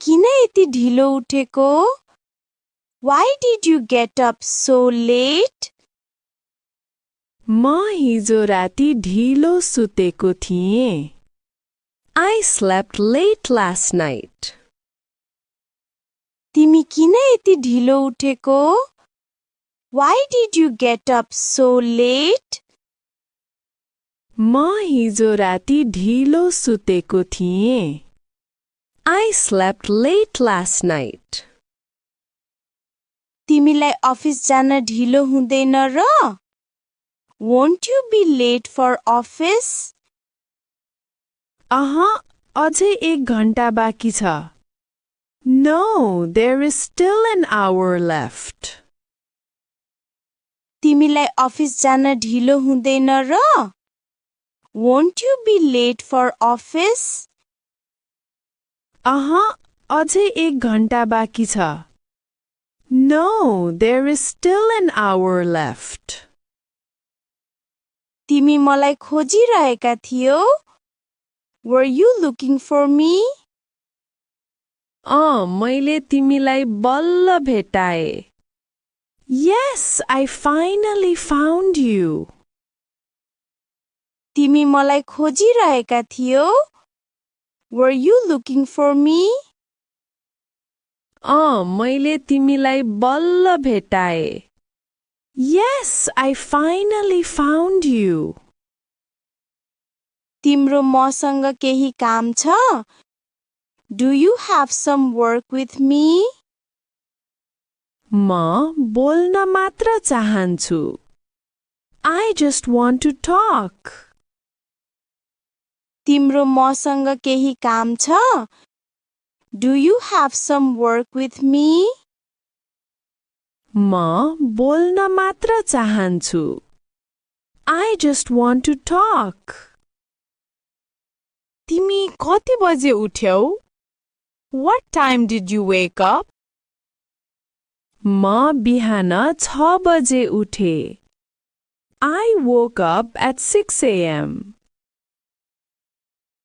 किन यति ढिलो उठेको? Why did you get up so late? म हिजो राति ढिलो सुतेको थिएँ. I slept late last night. तिमी किन यति ढिलो उठेको? Why did you get up so late? म हिजो राति ढिलो सुतेको थिएँ. I slept late last night. तिमीलाई अफिस जान ढिलो हुँदैन र? Won't you be late for office? अझै 1 घण्टा बाँकी छ. No, there is still an hour left. तिमीलाई अफिस जान ढिलो हुँदैन र? Won't you be late for office? अझै 1 घण्टा बाँकी छ. No, there is still an hour left. तिमी मलाई खोजिरहेका थियौ? Were you looking for me? मैले तिमीलाई बल्ल भेटाएँ. Yes, I finally found you. तिमी मलाई खोजिरहेका थियौ? Were you looking for me? मैले तिमीलाई बल्ल भेटाएँ. Yes, I finally found you. तिम्रो मसँग केही काम छ? Do you have some work with me? म बोल्न मात्र चाहन्छु. I just want to talk. तिम्रो मसँग केही काम छ? Do you have some work with me? म बोल्न मात्र चाहन्छु. I just want to talk. तिमी कति बजे उठ्यौ? What time did you wake up? म बिहान 6 बजे उठे. I woke up at 6 a.m.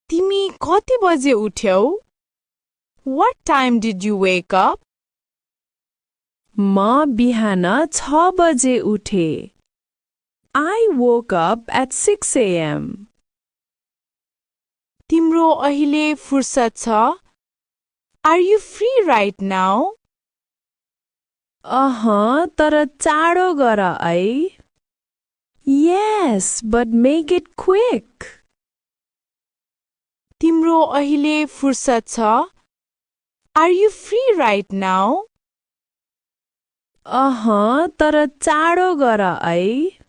तिमी कति बजे उठ्यौ? What time did you wake up? म बिहान 6 बजे उठे. I woke up at 6 a.m. तिम्रो अहिले फुर्सद छ? Are you free right now? तर चाँडो गर है. Yes, but make it quick. तिम्रो अहिले फुर्सद छ? Are you free right now? तर चाँडो गर है.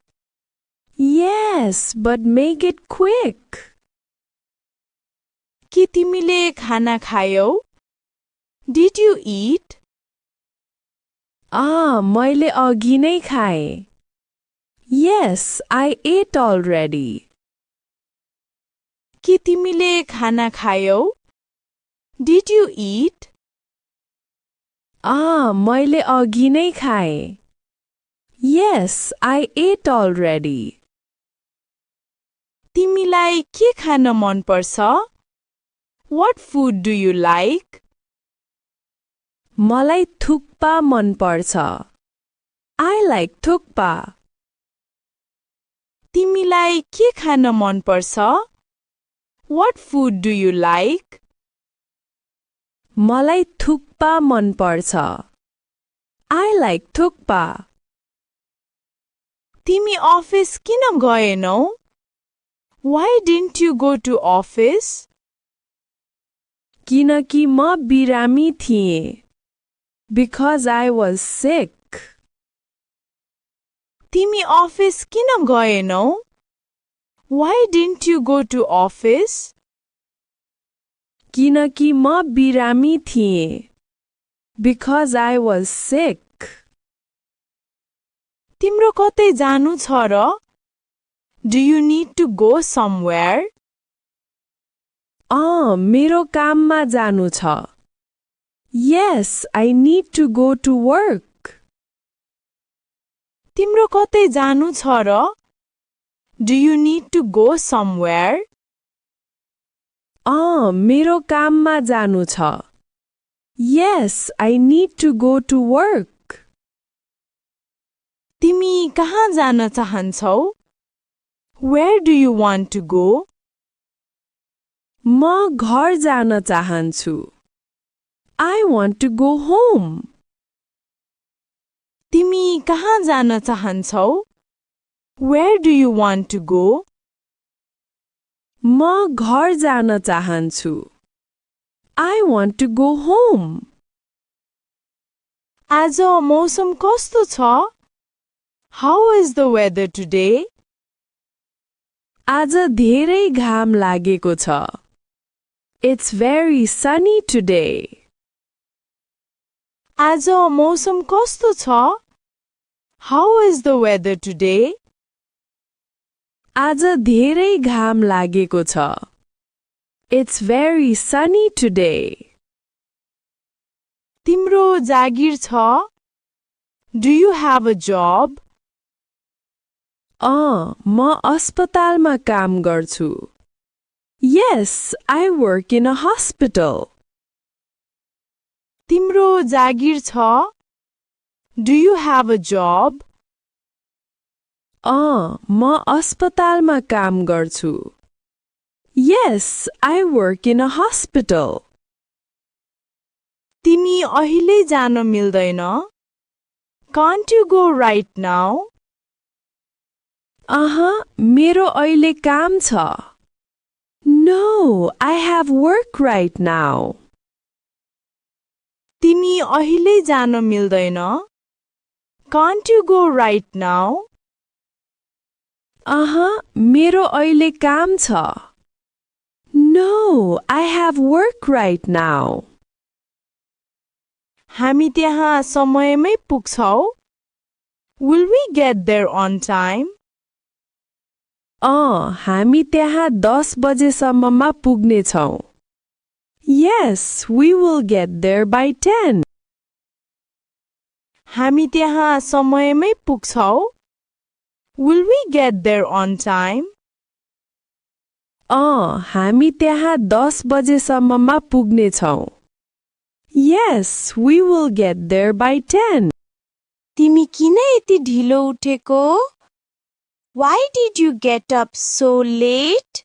Yes, but make it quick. के तिमीले खाना खायौ? Did you eat? मैले अघि नै खाएँ. Yes, I ate already. के तिमीले खाना खायौ? Did you eat? मैले अघि नै खाएँ. Yes, I ate already. तिमीलाई के खान मन पर्छ? What food do you like? मलाई थुक्पा मन पर्छ. I like thukpa. तिमीलाई के खान मन पर्छ? What food do you like? मलाई थुक्पा मन पर्छ. I like thukpa. तिमी अफिस किन गएनौ? Why didn't you go to office? किनकि म बिरामी थिएँ. Because I was sick. तिमी अफिस किन गएनौ? Why didn't you go to office? किनकि म बिरामी थिएँ. Because I was sick. तिम्रो कतै जानु छ र? Do you need to go somewhere? मेरो काममा जानु छ. Yes, I need to go to work. तिम्रो कतै जानु छ र? Do you need to go somewhere? मेरो काममा जानु छ. Yes, I need to go to work. तिमी कहाँ जान चाहन्छौ? Where do you want to go? म घर जान चाहन्छु. I want to go home. तिमी कहाँ जान चाहन्छौ? Where do you want to go? म घर जान चाहन्छु. I want to go home. आज मौसम कस्तो छ? How is the weather today? आज धेरै घाम लागेको छ. It's very sunny today. आज मौसम कस्तो छ? How is the weather today? आज धेरै घाम लागेको छ. It's very sunny today. तिम्रो जागिर छ? Do you have a job? म अस्पतालमा काम गर्छु. Yes, I work in a hospital. तिम्रो जागिर छ? Do you have a job? म अस्पतालमा काम गर्छु. Yes, I work in a hospital. तिमी अहिले जान मिल्दैन? Can't you go right now? मेरो अहिले काम छ. No, I have work right now. तिमी अहिले जान मिल्दैन? Can't you go right now? मेरो अहिले काम छ. No, I have work right now. हामी त्यहाँ समयमै पुग्छौ? Will we get there on time? हामी त्यहाँ 10 बजेसम्ममा पुग्नेछौँ. Yes, we will get there by 10. हामी त्यहाँ समयमै पुग्छौ? Will we get there on time? हामी त्यहाँ 10 बजेसम्ममा पुग्नेछौँ. Yes, we will get there by 10. तिमी किन यति ढिलो उठेको? Why did you get up so late?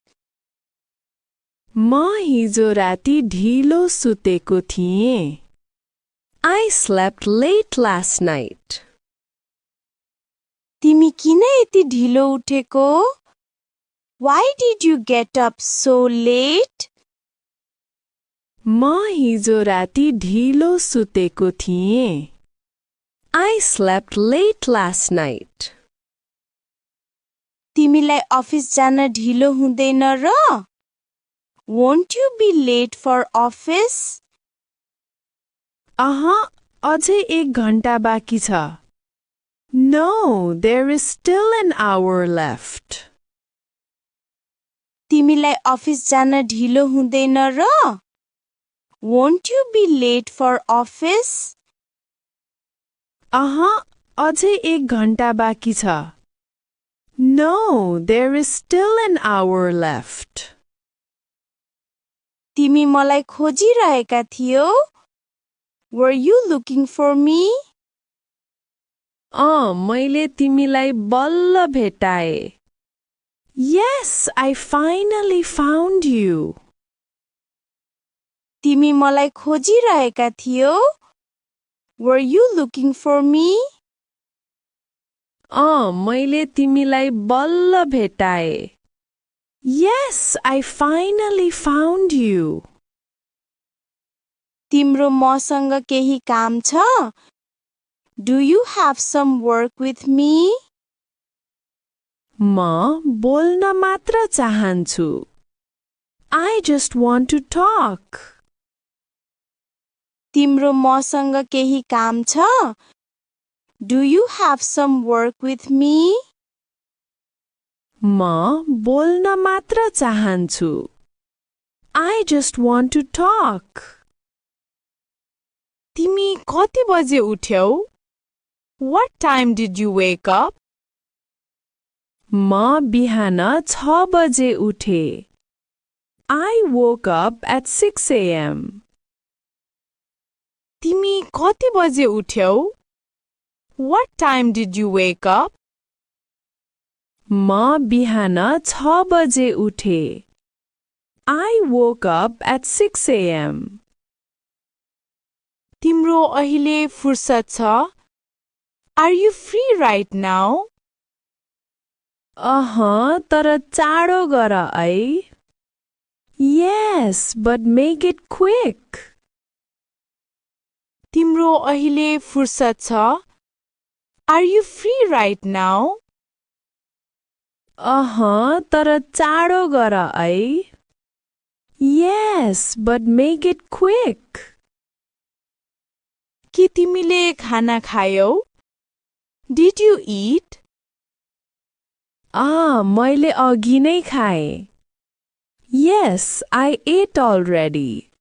म हिजो राति ढिलो सुतेको थिएँ. I slept late last night. तिमी किन यति ढिलो उठेको? Why did you get up so late? म हिजो राति ढिलो सुतेको थिएँ. I slept late last night. तिमीलाई अफिस जान ढिलो हुँदैन र? Won't you be late for office? अझै 1 घण्टा बाँकी छ. No, there is still an hour left. तिमीलाई अफिस जान ढिलो हुँदैन र? Won't you be late for office? अझै 1 घण्टा बाँकी छ. No, there is still an hour left. तिमी मलाई खोजिरहेका थियौ? Were you looking for me? मैले तिमीलाई बल्ल भेटाएँ. Yes, I finally found you. तिमी मलाई खोजिरहेका थियौ? Were you looking for me? मैले तिमीलाई बल्ल भेटाएँ. Yes, I finally found you. तिम्रो मसँग केही काम छ? Do you have some work with me? म बोल्न मात्र चाहन्छु. I just want to talk. तिम्रो मसँग केही काम छ? Do you have some work with me? म बोल्न मात्र चाहन्छु. I just want to talk. तिमी कति बजे उठ्यौ? What time did you wake up? म बिहान 6 बजे उठे. I woke up at 6 a.m. कति बजे उठ्यौ? What time did you wake up? म बिहान 6 बजे उठे. I woke up at 6 a.m. तिम्रो अहिले फुर्सद छ? Are you free right now? तर चाँडो गर है. Yes, but make it quick. तिम्रो अहिले फुर्सद छ? Are you free right now? तर चाँडो गर है. Yes, but make it quick. के तिमीले खाना खायौ? Did you eat? मैले अघि नै खाएँ. Yes, I ate already.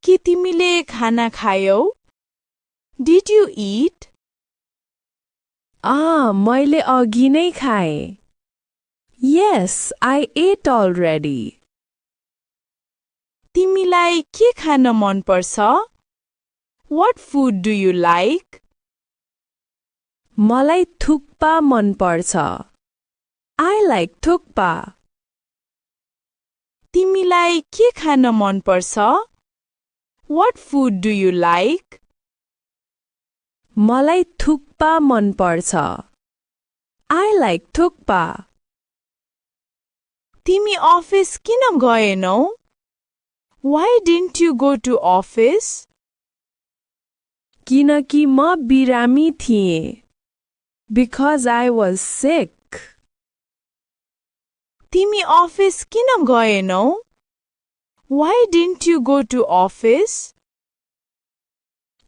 के तिमीले खाना खायौ? Did you eat? मैले अघि नै खाएँ. Yes, I ate already. तिमीलाई के खान मन पर्छ? What food do you like? मलाई थुक्पा मन पर्छ. I like thukpa. तिमीलाई के खान मन पर्छ? What food do you like? मलाई थुक्पा मन पर्छ. I like thukpa. तिमी अफिस किन गएनौ? Why didn't you go to office? किनकि म बिरामी थिएँ. Because I was sick. तिमी अफिस किन गएनौ? Why didn't you go to office?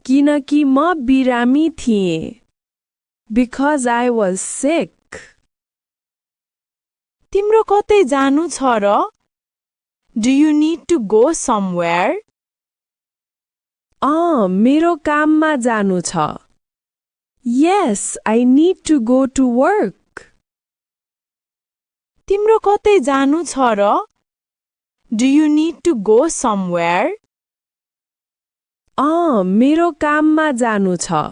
किनकि म बिरामी थिएँ. Because I was sick. तिम्रो कतै जानु छ र? Do you need to go somewhere? मेरो काममा जानु छ. Yes, I need to go to work. तिम्रो कतै जानु छ र? Do you need to go somewhere? मेरो काममा जानु छ.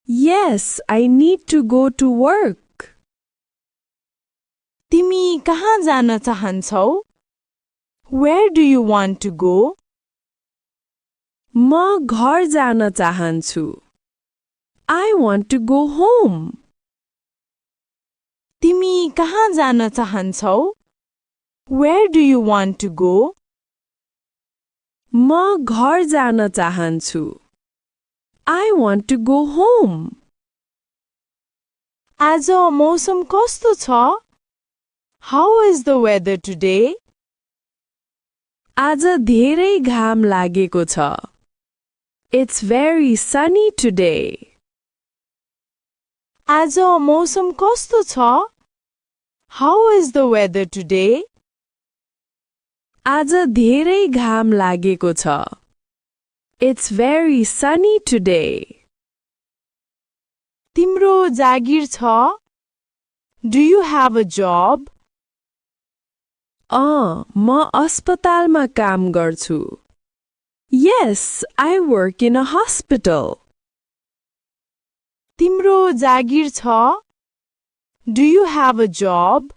Yes, I need to go to work. तिमी कहाँ जान चाहन्छौ? Where do you want to go? म घर जान चाहन्छु. I want to go home. तिमी कहाँ जान चाहन्छौ? Where do you want to go? म घर जान चाहन्छु. I want to go home. आज मौसम कस्तो छ? How is the weather today? आज धेरै घाम लागेको छ. It's very sunny today. आज मौसम कस्तो छ? How is the weather today? आज धेरै घाम लागेको छ. It's very sunny today. तिम्रो जागिर छ? Do you have a job? म अस्पतालमा काम गर्छु. Yes, I work in a hospital. तिम्रो जागिर छ? Do you have a job?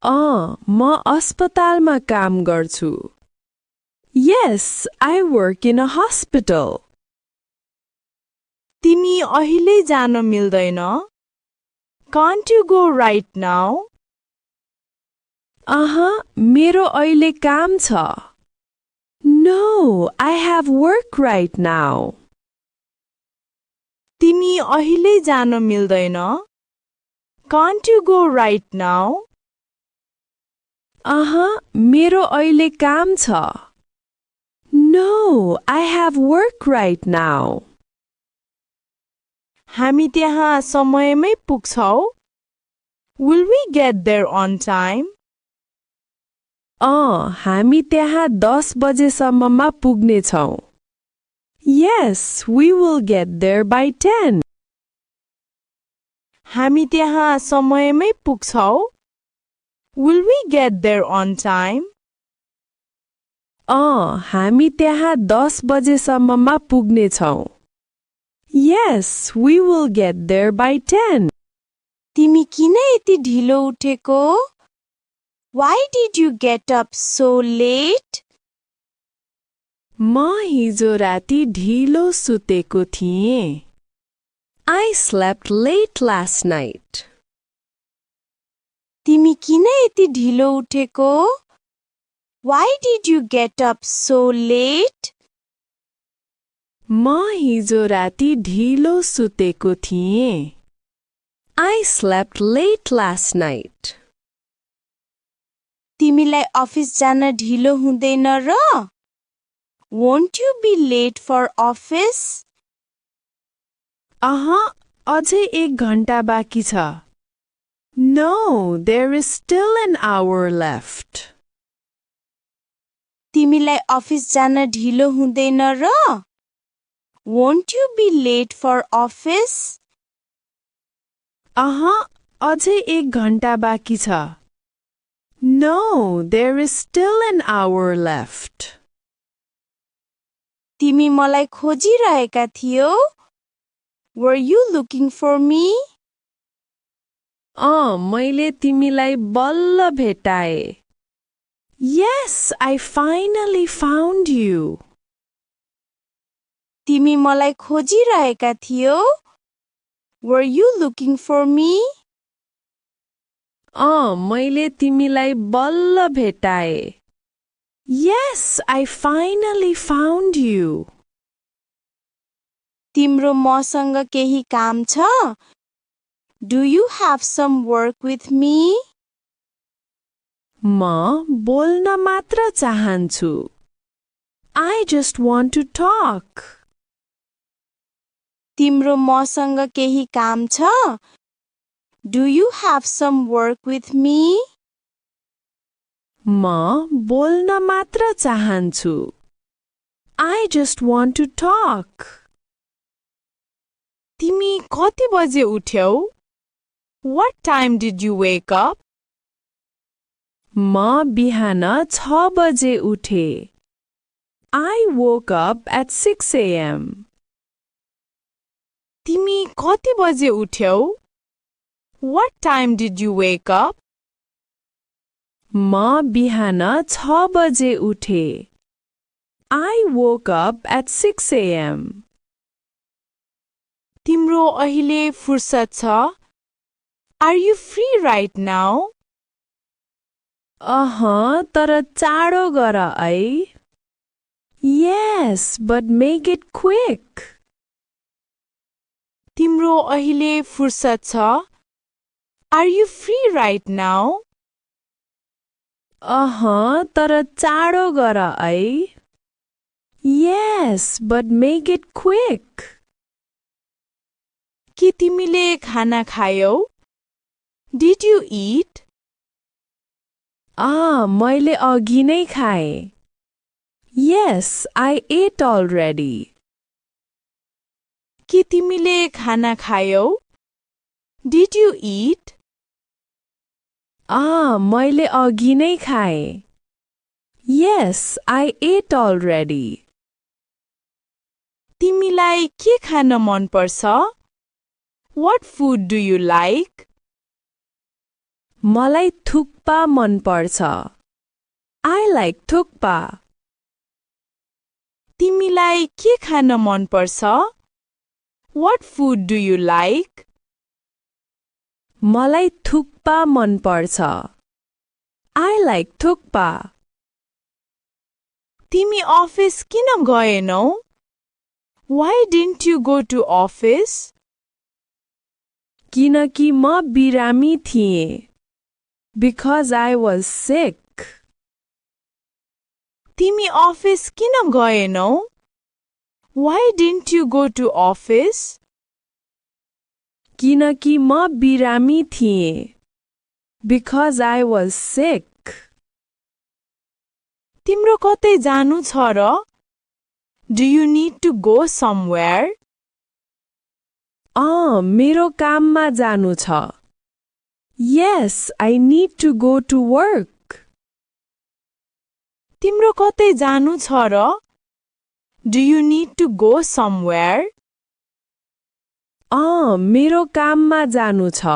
म अस्पतालमा काम गर्छु. Yes, I work in a hospital. तिमी अहिले जान मिल्दैन? Can't you go right now? मेरो अहिले काम छ. No, I have work right now. तिमी अहिले जान मिल्दैन? Can't you go right now? मेरो अहिले काम छ. No, I have work right now. हामी त्यहाँ समयमै पुग्छौ? Will we get there on time? हामी त्यहाँ 10 बजेसम्ममा पुग्नेछौँ. Yes, we will get there by 10. हामी त्यहाँ समयमै पुग्छौ? Will we get there on time? हामी त्यहाँ 10 बजेसम्ममा पुग्नेछौँ. Yes, we will get there by 10. तिमी किन यति ढिलो उठेको? Why did you get up so late? म हिजो राति ढिलो सुतेको थिएँ. I slept late last night. तिमी किन यति ढिलो उठेको? Why did you get up so late? म हिजो राति ढिलो सुतेको थिएँ. I slept late last night. तिमीलाई अफिस जान ढिलो हुँदैन र? Won't you be late for office? अझै 1 घण्टा बाँकी छ. No, there is still an hour left. तिमीलाई अफिस जान ढिलो हुँदैन र? Won't you be late for office? अझै 1 घण्टा बाँकी छ. No, there is still an hour left. तिमी मलाई खोजिरहेका थियौ? Were you looking for me? मैले तिमीलाई बल्ल भेटाएँ. Yes, I finally found you. तिमी मलाई खोजिरहेका थियौ? Were you looking for me? मैले तिमीलाई बल्ल भेटाएँ. Yes, I finally found you. तिम्रो मसँग केही काम छ? Do you have some work with me? म बोल्न मात्र चाहन्छु. I just want to talk. तिम्रो मसँग केही काम छ? Do you have some work with me? म बोल्न मात्र चाहन्छु. I just want to talk. तिमी कति बजे उठ्यौ? What time did you wake up? म बिहान 6 बजे उठे. I woke up at 6 a.m. तिमी कति बजे उठ्यौ? What time did you wake up? म बिहान 6 बजे उठे. I woke up at 6 a.m. तिम्रो अहिले फुर्सद छ? Are you free right now? तर चाँडो गर है. Yes, but make it quick. तिम्रो अहिले फुर्सद छ? Are you free right now? तर चाँडो गर है. Yes, but make it quick. के तिमीले खाना खायौ? Did you eat? मैले अघि नै खाएँ. Yes, I ate already. के तिमीले खाना खायौ? Did you eat? मैले अघि नै खाएँ. Yes, I ate already. तिमीलाई के खान मन पर्छ? What food do you like? मलाई थुक्पा मन पर्छ. I like thukpa. तिमीलाई के खान मन पर्छ? What food do you like? मलाई थुक्पा मन पर्छ. I like thukpa. तिमी अफिस किन गएनौ? Why didn't you go to office? किनकि म बिरामी थिएँ. Because I was sick. तिमी अफिस किन गएनौ? Why didn't you go to office? किनकि म बिरामी थिएँ. Because I was sick. तिम्रो कतै जानु छ र? Do you need to go somewhere? मेरो काममा जानु छ. Yes, I need to go to work. तिम्रो कतै जानु छ र? Do you need to go somewhere? मेरो काममा जानु छ.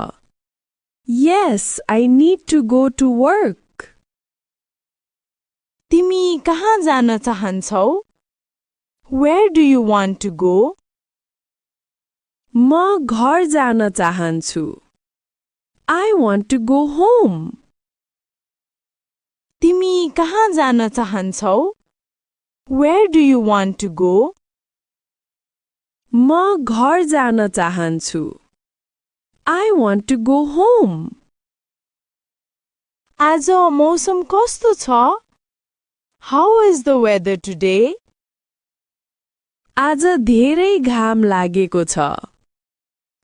Yes, I need to go to work. तिमी कहाँ जान चाहन्छौ? Where do you want to go? म घर जान चाहन्छु. I want to go home. तिमी कहाँ जान चाहन्छौ? Where do you want to go? म घर जान चाहन्छु. I want to go home. आज मौसम कस्तो छ? How is the weather today? आज धेरै घाम लागेको छ.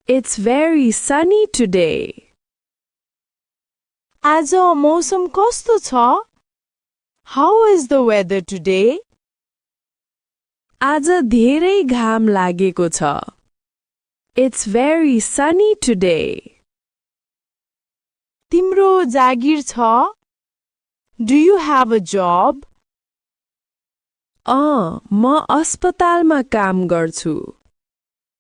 It's very sunny today. आज मौसम कस्तो छ? How is the weather today? आज धेरै घाम लागेको छ. It's very sunny today. तिम्रो जागिर छ? Do you have a job? म अस्पतालमा काम गर्छु.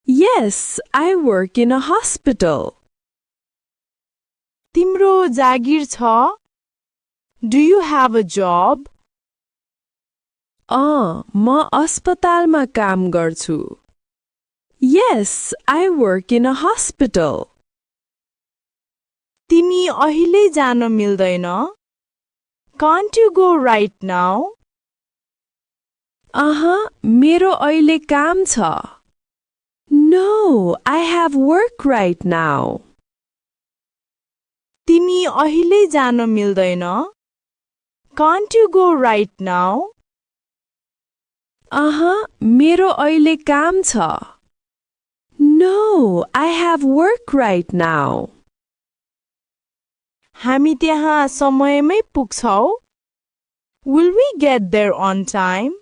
Yes, I work in a hospital. तिम्रो जागिर छ? Do you have a job? म अस्पतालमा काम गर्छु. Yes, I work in a hospital. तिमी अहिले जान मिल्दैन? Can't you go right now? मेरो अहिले काम छ. No, I have work right now. तिमी अहिले जान मिल्दैन? Can't you go right now? मेरो अहिले काम छ. No, I have work right now. हामी त्यहाँ समयमै पुग्छौ? Will we get there on time?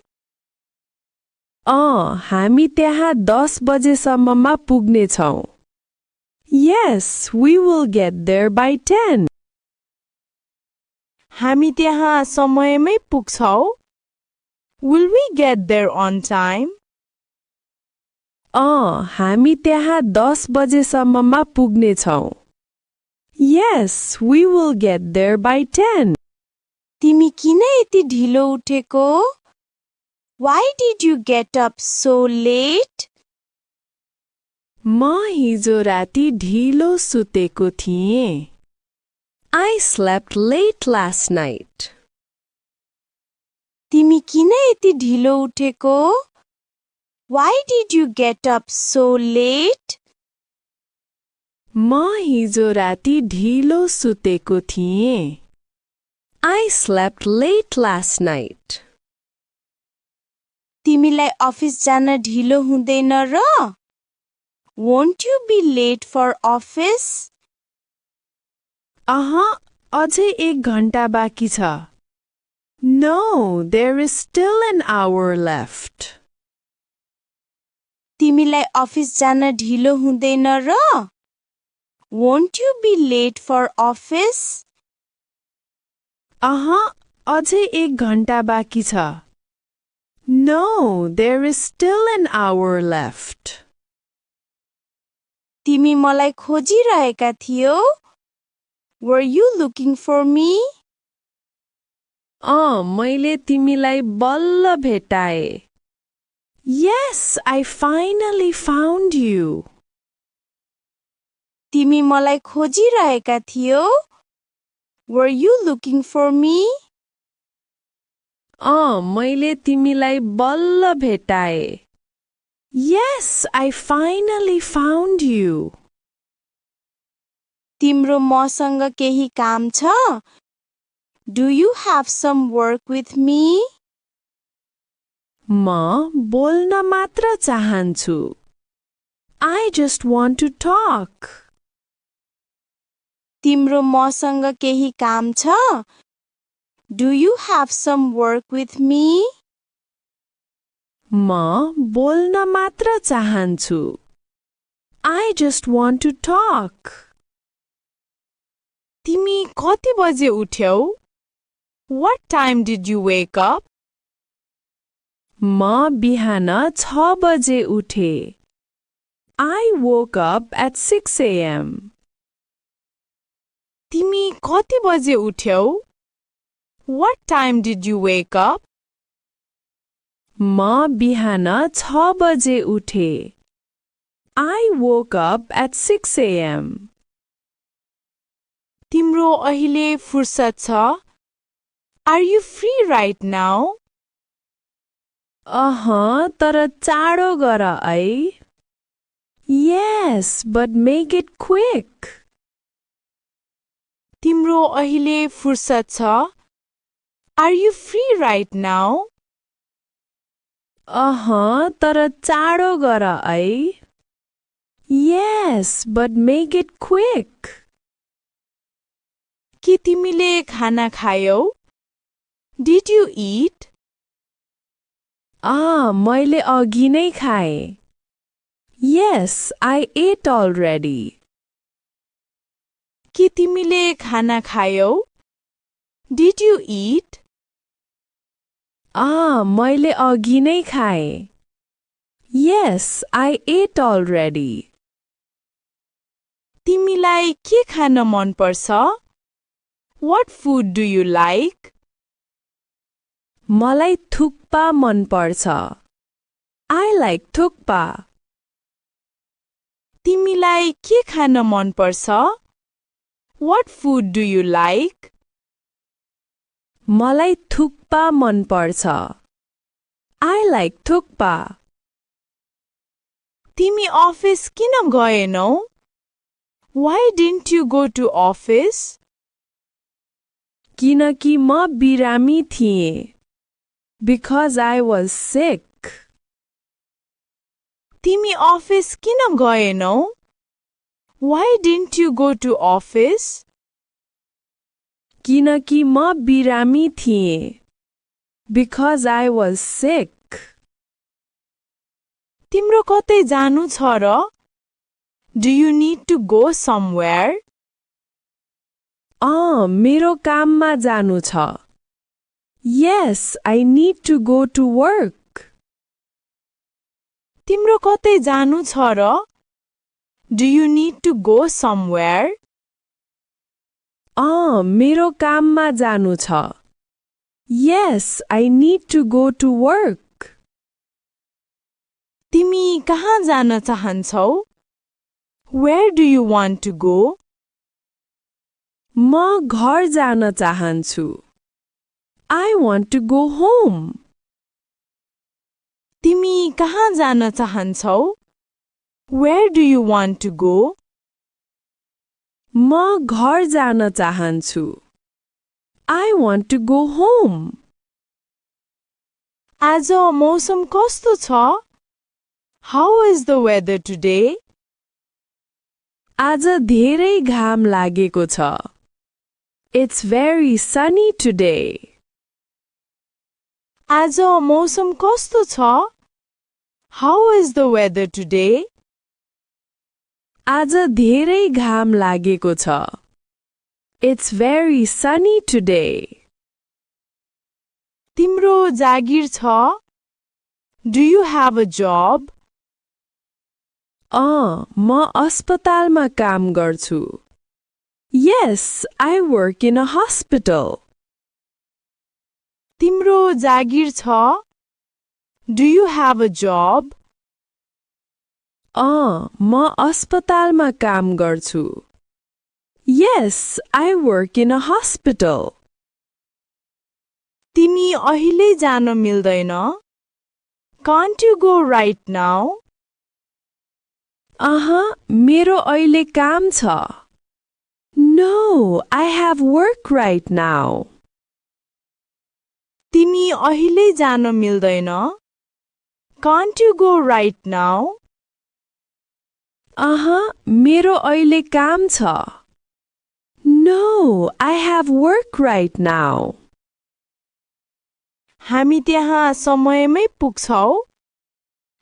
हामी त्यहाँ 10 बजेसम्ममा पुग्नेछौँ. Yes, we will get there by 10. हामी त्यहाँ समयमै पुग्छौ? Will we get there on time? हामी त्यहाँ 10 बजेसम्ममा पुग्नेछौँ. Yes, we will get there by 10. तिमी किन यति ढिलो उठेको? Why did you get up so late? म हिजो राति ढिलो सुतेको थिएँ. I slept late last night. तिमी किन यति ढिलो उठेको? Why did you get up so late? म हिजो राति ढिलो सुतेको थिएँ. I slept late last night. तिमीलाई अफिस जान ढिलो हुँदैन र? Won't you be late for office? अझै 1 घण्टा बाँकी छ. No, there is still an hour left. तिमीलाई अफिस जान ढिलो हुँदैन र? Won't you be late for office? अझै 1 घण्टा बाँकी छ. No, there is still an hour left. तिमी मलाई खोजिरहेका थियौ? Were you looking for me? मैले तिमीलाई बल्ल भेटाएँ. Yes, I finally found you. तिमी मलाई खोजिरहेका थियौ? Were you looking for me? मैले तिमीलाई बल्ल भेटाएँ. Yes, I finally found you. तिम्रो मसँग केही काम छ? Do you have some work with me? म बोल्न मात्र चाहन्छु. I just want to talk. तिम्रो मसँग केही काम छ? Do you have some work with me? म बोल्न मात्र चाहन्छु. I just want to talk. तिमी कति बजे उठ्यौ? What time did you wake up? म बिहान 6 बजे उठे. I woke up at 6 a.m. तिमी कति बजे उठ्यौ? What time did you wake up? म बिहान 6 बजे उठे. I woke up at 6 a.m. तिम्रो अहिले फुर्सद छ? Are you free right now? तर चाँडो गर है. Yes, but make it quick. तिम्रो अहिले फुर्सद छ? Are you free right now? तर चाँडो गर है. Yes, but make it quick. के तिमीले खाना खायौ? Did you eat? मैले अघि नै खाएँ. Yes, I ate already. के तिमीले खाना खायौ? Did you eat? मैले अघि नै खाएँ. Yes, I ate already. तिमीलाई के खान मन पर्छ? What food do you like? मलाई थुक्पा मन पर्छ. I like thukpa. तिमीलाई के खान मन पर्छ? What food do you like? मलाई थुक्पा मन पर्छ. I like thukpa. तिमी अफिस किन गएनौ? Why didn't you go to office? किनकि म बिरामी थिएँ. Because I was sick. तिमी अफिस किन गएनौ? Why didn't you go to office? किनकि म बिरामी थिएँ. Because I was sick. तिम्रो कतै जानु छ र? Do you need to go somewhere? मेरो काममा जानु छ. Yes, I need to go to work. तिम्रो कतै जानु छ र? Do you need to go somewhere? मेरो काममा जानु छ. Yes, I need to go to work. तिमी कहाँ जान चाहन्छौ? Where do you want to go? म घर जान चाहन्छु. I want to go home. तिमी कहाँ जान चाहन्छौ? Where do you want to go? म घर जान चाहन्छु. I want to go home. आज मौसम कस्तो छ? How is the weather today? आज धेरै घाम लागेको छ. It's very sunny today. आज मौसम कस्तो छ? How is the weather today? आज धेरै घाम लागेको छ. It's very sunny today. तिम्रो जागिर छ? Do you have a job? म अस्पतालमा काम गर्छु. Yes, I work in a hospital. तिम्रो जागिर छ? Do you have a job? म अस्पतालमा काम गर्छु. Yes, I work in a hospital. तिमी अहिले जान मिल्दैन? Can't you go right now? मेरो अहिले काम छ. No, I have work right now. तिमी अहिले जान मिल्दैन? Can't you go right now? मेरो अहिले काम छ. No, I have work right now. हामी त्यहाँ समयमै पुग्छौ?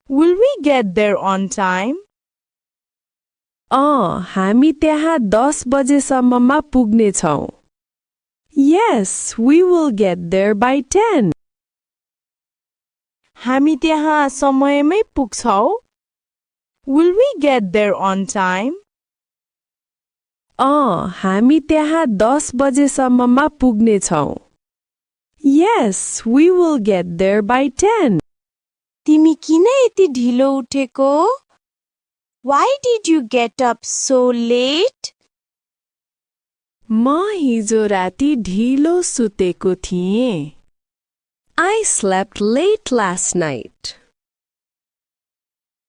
Will we get there on time? हामी त्यहाँ 10 बजेसम्ममा पुग्नेछौँ. Yes, we will get there by 10. हामी त्यहाँ समयमै पुग्छौं? Will we get there on time? हामी त्यहाँ 10 बजेसम्ममा पुग्नेछौं. Yes, we will get there by 10. तिमी किन यति ढिलो उठेको? Why did you get up so late? म हिजो राति ढिलो सुतेको थिएँ. I slept late last night.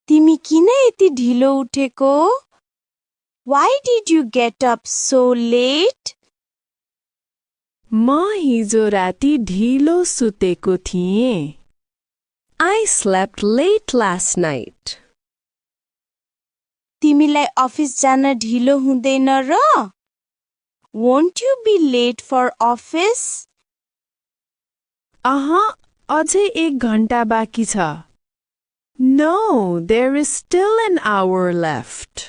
तिमी किन यति ढिलो उठेको? Why did you get up so late? म हिजो राति ढिलो सुतेको थिएँ. I slept late last night. तिमीलाई अफिस जान ढिलो हुँदैन र? Won't you be late for office? अझै 1 घण्टा बाँकी छ. No, there is still an hour left.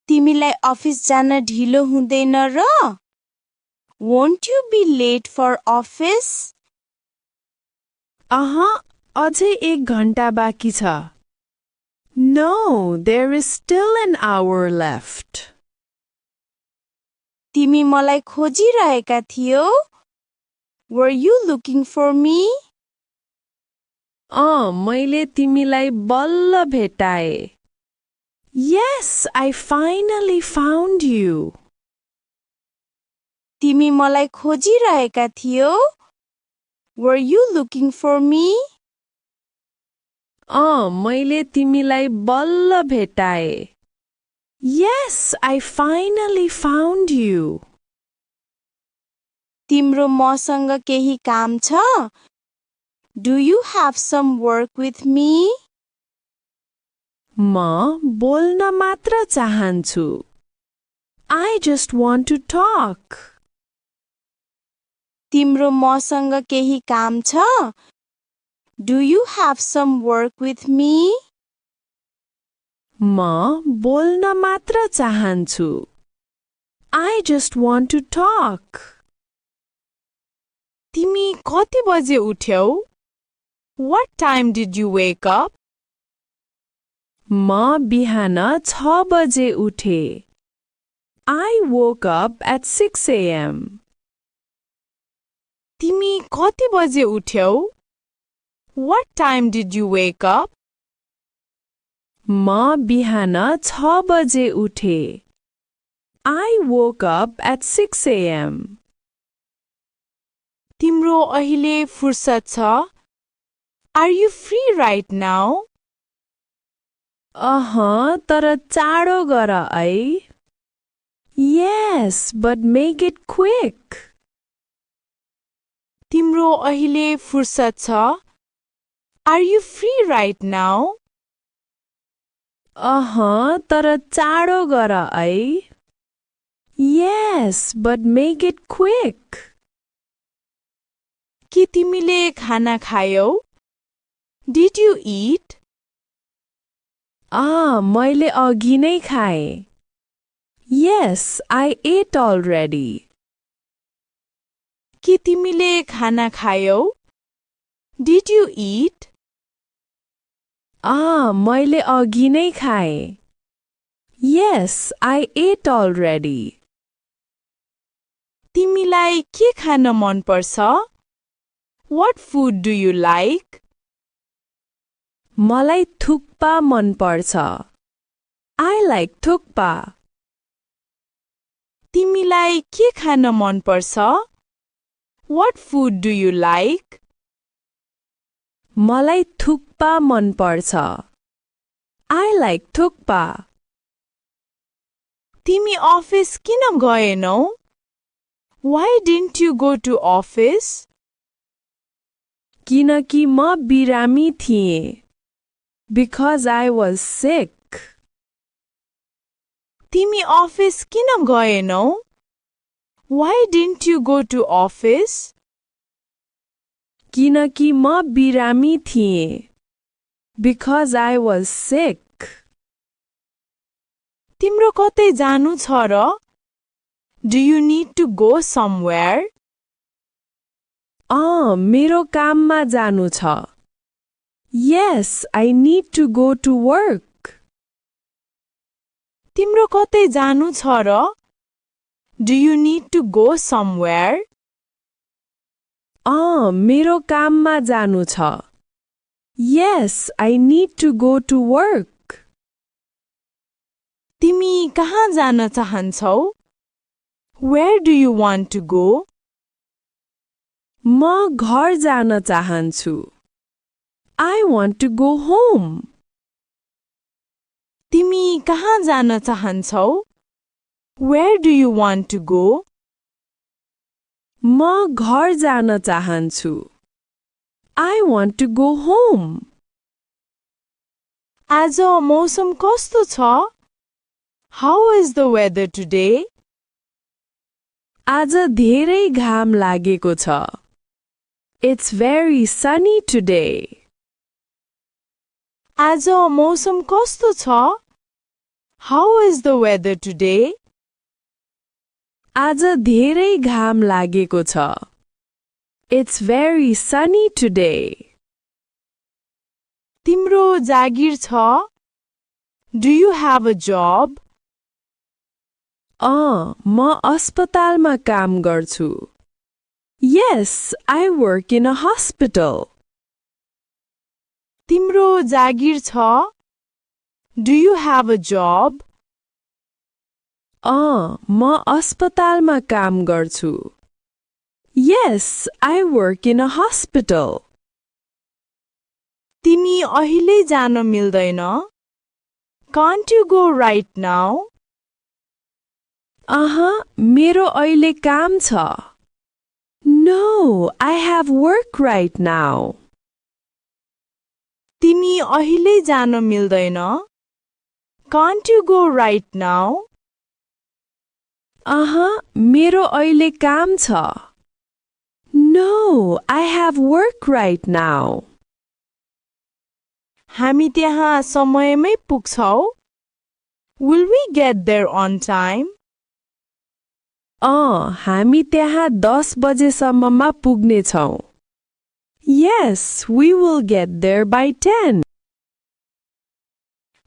तिमीलाई अफिस जान ढिलो हुँदैन र? Won't you be late for office? अझै 1 घण्टा बाँकी छ. No, there is still an hour left. तिमी मलाई खोजिरहेका थियौ? Were you looking for me? मैले तिमीलाई बल्ल भेटाएँ. Yes, I finally found you. तिमी मलाई खोजिरहेका थियौ? Were you looking for me? मैले तिमीलाई बल्ल भेटाएँ. Yes, I finally found you. तिम्रो मसँग केही काम छ? Do you have some work with me? म बोल्न मात्र चाहन्छु. I just want to talk. तिम्रो मसँग केही काम छ? Do you have some work with me? म बोल्न मात्र चाहन्छु. I just want to talk. तिमी कति बजे उठ्यौ? What time did you wake up? म बिहान 6 बजे उठे. I woke up at 6 a.m. तिमी कति बजे उठ्यौ? What time did you wake up? म बिहान 6 बजे उठे. I woke up at 6 a.m. तिम्रो अहिले फुर्सद छ? Are you free right now? तर चाँडो गर है. Yes, but make it quick. तिम्रो अहिले फुर्सद छ? Are you free right now? तर चाँडो गर है. Yes, but make it quick. के तिमीले खाना खायौ? Did you eat? मैले अघि नै खाएँ. Yes, I ate already. के तिमीले खाना खायौ? Did you eat? मैले अघि नै खाएँ. Yes, I ate already. तिमीलाई के खान मन पर्छ? What food do you like? मलाई थुक्पा मन पर्छ. I like thukpa. तिमीलाई के खान मन पर्छ? What food do you like? मलाई थुक्पा मन पर्छ. I like thukpa. तिमी अफिस किन गएनौ? Why didn't you go to office? किनकि म बिरामी थिएँ. Because I was sick. तिमी अफिस किन गएनौ? Why didn't you go to office? किनकि म बिरामी थिएँ. Because I was sick. तिम्रो कतै जानु छ र? Do you need to go somewhere? मेरो काममा जानु छ. Yes, I need to go to work. तिम्रो कतै जानु छ र? Do you need to go somewhere? मेरो काममा जानु छ. Yes, I need to go to work. तिमी कहाँ जान चाहन्छौ? Where do you want to go? म घर जान चाहन्छु. I want to go home. तिमी कहाँ जान चाहन्छौ? Where do you want to go? म घर जान चाहन्छु. I want to go home. आज मौसम कस्तो छ? How is the weather today? आज धेरै घाम लागेको छ. It's very sunny today. आज मौसम कस्तो छ? How is the weather today? आज धेरै घाम लागेको छ. It's very sunny today. तिम्रो जागिर छ? Do you have a job? म अस्पतालमा काम गर्छु. Yes, I work in a hospital. तिम्रो जागिर छ? Do you have a job? म अस्पतालमा काम गर्छु. Yes, I work in a hospital. तिमी अहिले जान मिल्दैन? Can't you go right now? मेरो अहिले काम छ. No, I have work right now. तिमी अहिले जान मिल्दैन? Can't you go right now? मेरो अहिले काम छ. No, I have work right now. हामी त्यहाँ समयमै पुग्छौ? Will we get there on time? हामी त्यहाँ 10 बजेसम्ममा पुग्नेछौँ. Yes, we will get there by 10.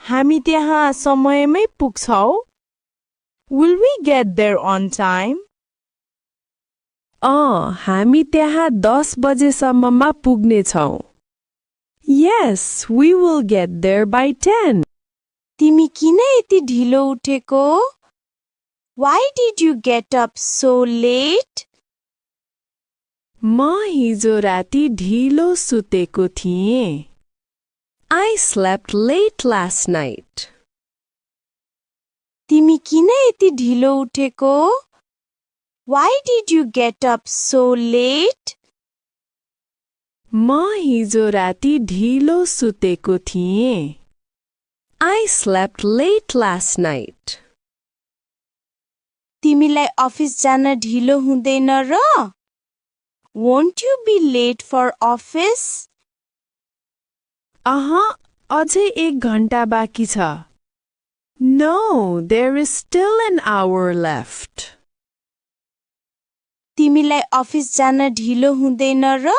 हामी त्यहाँ समयमै पुग्छौ? Will we get there on time? हामी त्यहाँ 10 बजेसम्ममा पुग्नेछौँ. Yes, we will get there by 10. तिमी किन यति ढिलो उठेको? Why did you get up so late? म हिजो राति ढिलो सुतेको थिएँ. I slept late last night. तिमी किन यति ढिलो उठेको? Why did you get up so late? म हिजो राति ढिलो सुतेको थिएँ. I slept late last night. तिमीलाई अफिस जान ढिलो हुँदैन र? Won't you be late for office? अझै 1 घण्टा बाँकी छ. No, there is still an hour left. तिमीलाई अफिस जान ढिलो हुँदैन र?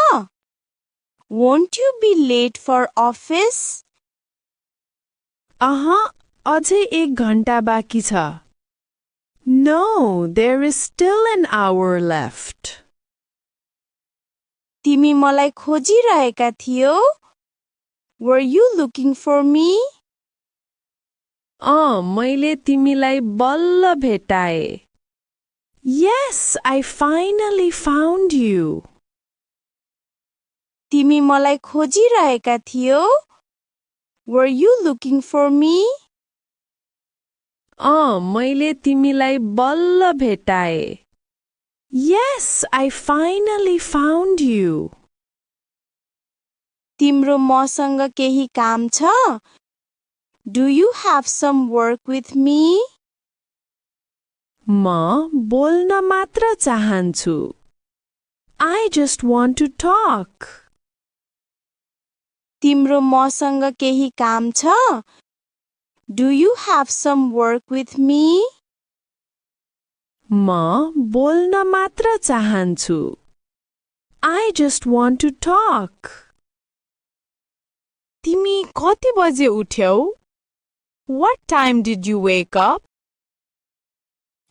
Won't you be late for office? अझै 1 घण्टा बाँकी छ. No, there is still an hour left. तिमी मलाई खोजिरहेका थियौ? Were you looking for me? मैले तिमीलाई बल्ल भेटाएँ. Yes, I finally found you. तिमी मलाई खोजिरहेका थियौ? Were you looking for me? मैले तिमीलाई बल्ल भेटाएँ. Yes, I finally found you. तिम्रो मसँग केही काम छ? Do you have some work with me? म बोल्न मात्र चाहन्छु. I just want to talk. तिम्रो मसँग केही काम छ? Do you have some work with me? म बोल्न मात्र चाहन्छु. I just want to talk. तिमी कति बजे उठ्यौ? What time did you wake up?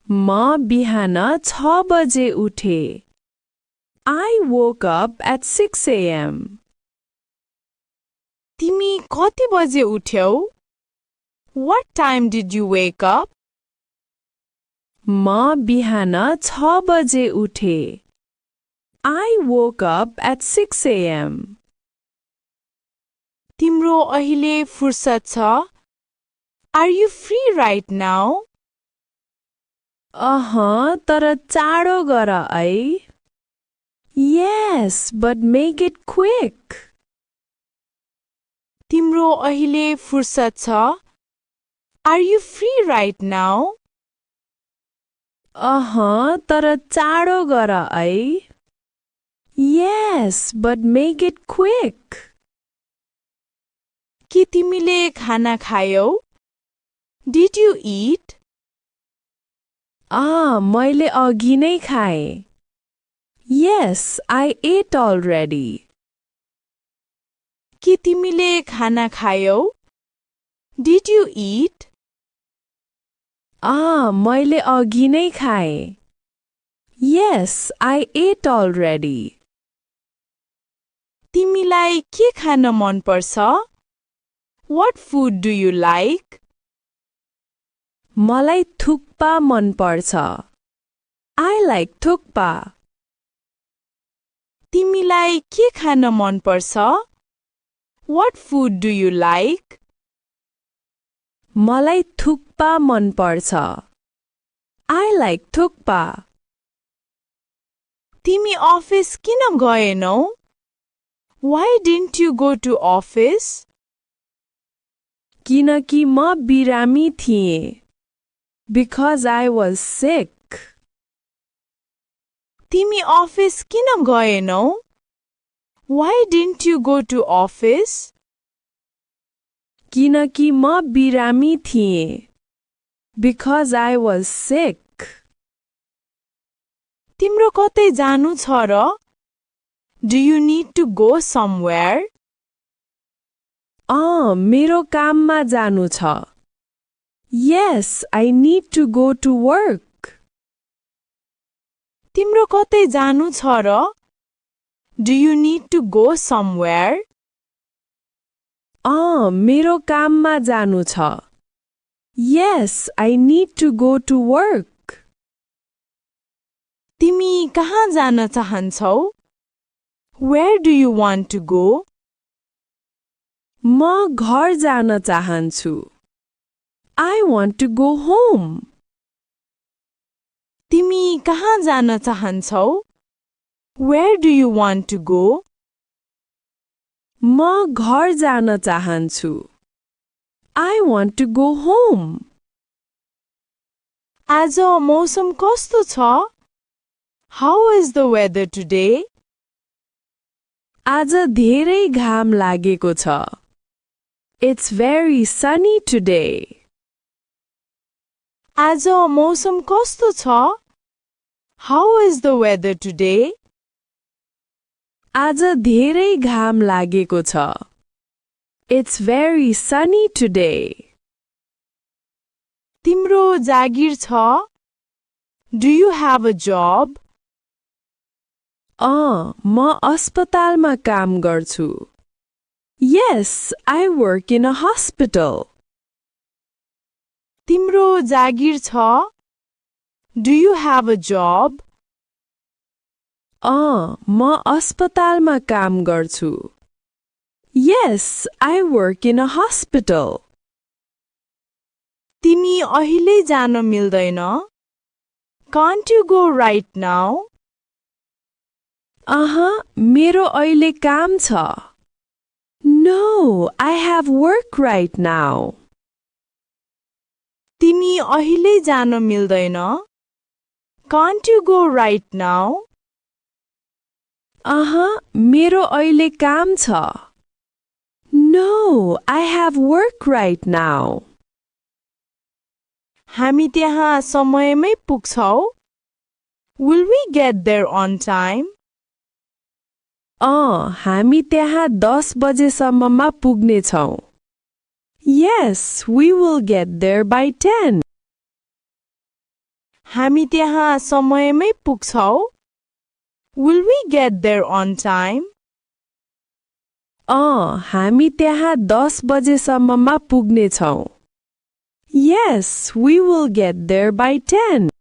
म बिहान 6 बजे उठे. I woke up at 6 a.m. तिमी कति बजे उठ्यौ? What time did you wake up? म बिहान 6 बजे उठे. I woke up at 6 a.m. तिम्रो अहिले फुर्सद छ? Are you free right now? तर चाँडो गर है. Yes, but make it quick. तिम्रो अहिले फुर्सद छ? Are you free right now? तर चाँडो गर है. Yes, but make it quick. के तिमीले खाना खायौ? Did you eat? मैले अघि नै खाएँ. Yes, I ate already. के तिमीले खाना खायौ? Did you eat? मैले अघि नै खाएँ. Yes, I ate already. तिमीलाई के खान मन पर्छ? What food do you like? मलाई थुक्पा मन पर्छ. I like thukpa. तिमीलाई के खान मन पर्छ? What food do you like? मलाई थुक्पा मन पर्छ. I like thukpa. तिमी अफिस किन गएनौ? Why didn't you go to office? किनकि म बिरामी थिएँ. Because I was sick. तिमी अफिस किन गएनौ? Why didn't you go to office? किनकि म बिरामी थिएँ. Because I was sick. तिम्रो कतै जानु छ र? Do you need to go somewhere? मेरो काममा जानु छ. Yes, I need to go to work. तिम्रो कतै जानु छ र? Do you need to go somewhere? मेरो काममा जानु छ. Yes, I need to go to work. तिमी कहाँ जान चाहन्छौ? Where do you want to go? म घर जान चाहन्छु. I want to go home. तिमी कहाँ जान चाहन्छौ? Where do you want to go? म घर जान चाहन्छु. I want to go home. आज मौसम कस्तो छ? How is the weather today? आज धेरै घाम लागेको छ. It's very sunny today. आज मौसम कस्तो छ? How is the weather today? आज धेरै घाम लागेको छ. It's very sunny today. तिम्रो जागिर छ? Do you have a job? म अस्पतालमा काम गर्छु. Yes, I work in a hospital. तिम्रो जागिर छ? Do you have a job? म अस्पतालमा काम गर्छु. Yes, I work in a hospital. तिमी अहिले जान मिल्दैन? Can't you go right now? मेरो अहिले काम छ. No, I have work right now. तिमी अहिले जान मिल्दैन? Can't you go right now? मेरो अहिले काम छ. No, I have work right now. हामी त्यहाँ समयमै पुग्छौ? Will we get there on time? हामी त्यहाँ 10 बजेसम्ममा पुग्नेछौँ. Yes, we will get there by 10. हामी त्यहाँ समयमै पुग्छौँ. Will we get there on time? हामी त्यहाँ 10 बजेसम्ममा पुग्नेछौँ. Yes, we will get there by 10.